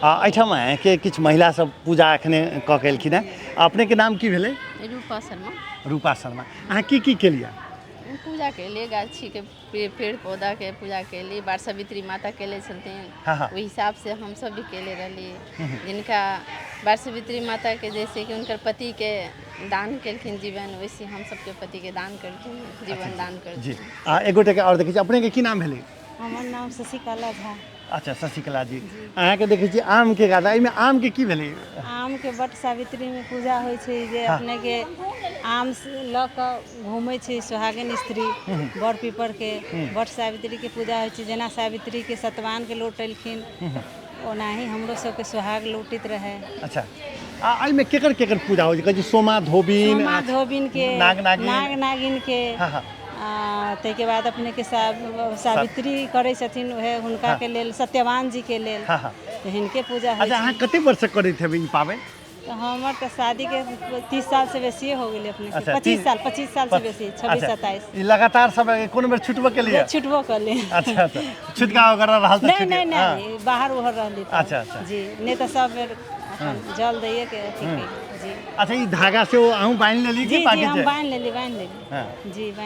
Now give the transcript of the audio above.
आ एहिठाम के किछु महिला सब पूजा एखने कऽ के एलखिन हेँ। अपनेके नाम की भेलै? रूपा शर्मा। रूपा शर्मा, अहाँ की की केलियै? पूजा केलियै, गाछीके पेड़ पौधाके पूजा केली, बार सावित्री माता केले छलथिन। हाँ, हाँ। ओहि हिसाब से हमसब भी केले रहली। जिनका बार सावित्री माता के जैसे कि हुनकर पति के दान केलखिन जीवन, वैसे हम सबके पति के दान करथिन, जीवन दान करथिन। जी, आ एक गोटेके आओर देखै छी, अपनेके की नाम भेलै? हमर नाम शशिकला झा। अच्छा शशिकला जी, अहाँके देखै छी आमके गाछ, एहिमे आमके की भेलै? आमके वट सावित्रीमे पूजा होइ छै जे अपनेके आम लऽ कऽ घूमै छै सोहागिन स्त्री बड़ पीपरके, वट सावित्रीके पूजा होइ छै। जेना सावित्रीके सतवानके लौटेलखिन ओनाही हमरो सबके सोहाग लौटैत रहै। अच्छा, आ एहिमे केकर केकर पूजा होइ छै? कहै छै सोमा धोबिन, सोमा धोबिनके, नाग नागिन, नाग नागिनके। हाँ, हाँ। आ ताहिके बाद अपनेके सावित्री करै छथिन उएह हुनकाके लेल, सत्यवान जीके लेल। हाँ, हाँ। तऽ हिनके पूजा होइ। अच्छा, अहाँ कते वर्ष से करैत हेबै ई पाबनि? तऽ हमर तऽ शादीके 30 सालसँ बेसिए हो गेलै अपनेके। अच्छा, 25 साल, 25 सालसँ बेसी, 26, 27। ई लगातार सब कोनो बेर छुटबो केलियै? छुटबो कऽ अच्छा अच्छा, छुटका वगैरह रहल तऽ? नहि नहि नहि, बाहर उहर रहली। अच्छा अच्छा। जी नहि, तऽ सब बेर अपन जल दैए के अथी केली जी। अच्छा, ई धागा से ओ अहूँ बान्हि लेली कि जी बाकी हम छै? बान्हि लेली, बान्हि लेली। हाँ। जी, बान्हि।